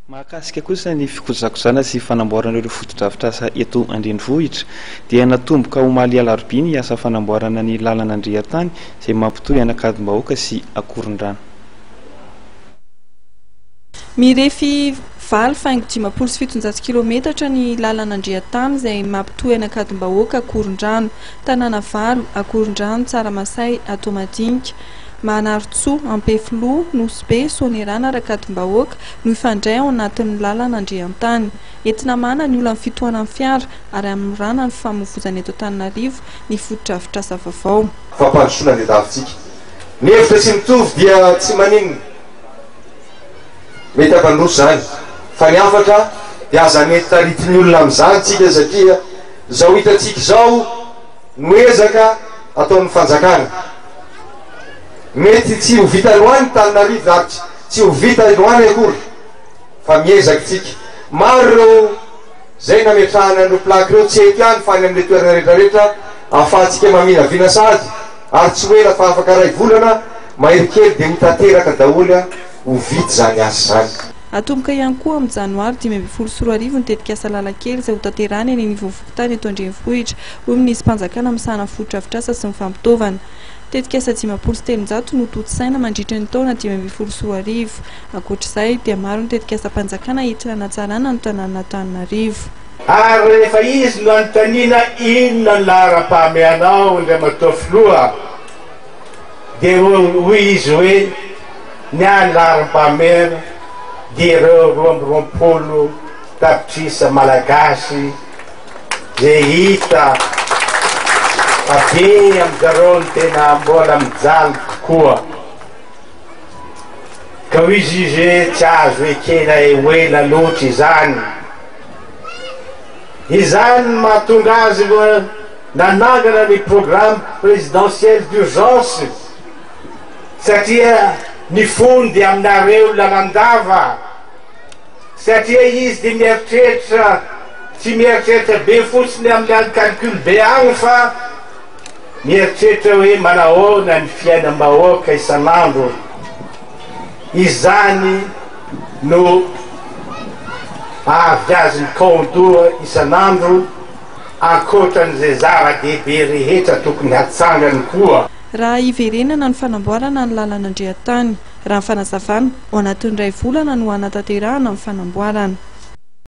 Mahakasika kosa ny fikojakojana sy fanamboarana ireo fotodrafitrasa eto an-drenivohitra dia natomboka omaly alarobia ny asa fanamboarana ny lalana Andriantany izay mampitohy an'Ankadimbahoaka sy Akorondrano. Mirefy 8.57 kilometatra ny lalana Andriantany izay mampitohy an'Ankadimbahoaka Akorondrano, tanàna valo, Akorondrano, Tsaramasay, Atoamadinika, Manarintsoa, Ampefiloha, Nosy Be, Soanierana ary Ankadimbahoaka no hifandray ao anatin'ny lalana Andriantany. Entina hamahana ny olan'ny fitohanan'ny fiara ary hamorana ny famoivozana eto Antananarivo ny fotodrafitrasa vaovao. Fampandrosoana ny davintsika. Ny hevitra tsy mitovy dia tsy maninona. Mety hampandroso izany. Fa ny hafatra dia aza mety taritin'ny olona amin'izany tsika satria izao hitantsika izao no ezaka ataon'ny fanjakana. Mety tsy ho vita androany Tananarive ary tsy ho vita androany akory fa miezaka tsika. Maro ireo zay nametrahana an'ireo plaque ireo tsy eto ihany fa any amin'ilay toerana rehetra rehetra ahafahantsika maminavina sahady ary tsy ho ela fa afaka iray volana mahery kely dia ho tanteraka daholo ho vita izany asa izany. Hatomboka ihany koa amin'ny janoary 2015 ny tetikasa Lalakely izay hotanterahina eny anivon'ny fokontany eto an-drenivohitra, hoy ny minisitrim-panjakana misahana ny fotodrafitrasa sy ny fampitaovana. Tetikasa 350 no tontosaina mandritra ny taona 2015. Ankoatra izay, dia maro ny tetikasam-panjakana entina hanatsarana ny tanànan'Antananarivo. Ary rehefa izy no anontaniana inona ny laharam-pahamehanao Andriamatoa Filoha dia hoy izy hoe ny ahy ny laharam-pahamehana dia ireo 22 tapitrisa Malagasy Ze hita fa be aminjareo ny tena mbola mijaly tokoa. Ka hoy izy hoe tsy azo ekena ho ela loatra izany. Izany no mahatonga azy nanangana ny programme présidentiel d'urgence satria ny fony dia aminareo lalandava. Satria izy dia mieritreritra, tsy mieritreritra be fotsiny amin'ny any calcul be agny fa mieritreritra hoe manahoana ny fiainam-bahoaka isan'andro. Izany no ahavy azy mikaon-doha isan'andro ankoatran'izay zava-dehibe rehetra tokony hatsangany koa. Raha hiverenana ny fanamboarana ny lalana Andriantany. Raha ny fanazavana, ao anatin'ny iray volana no hanatanterahana ny fanamboarana.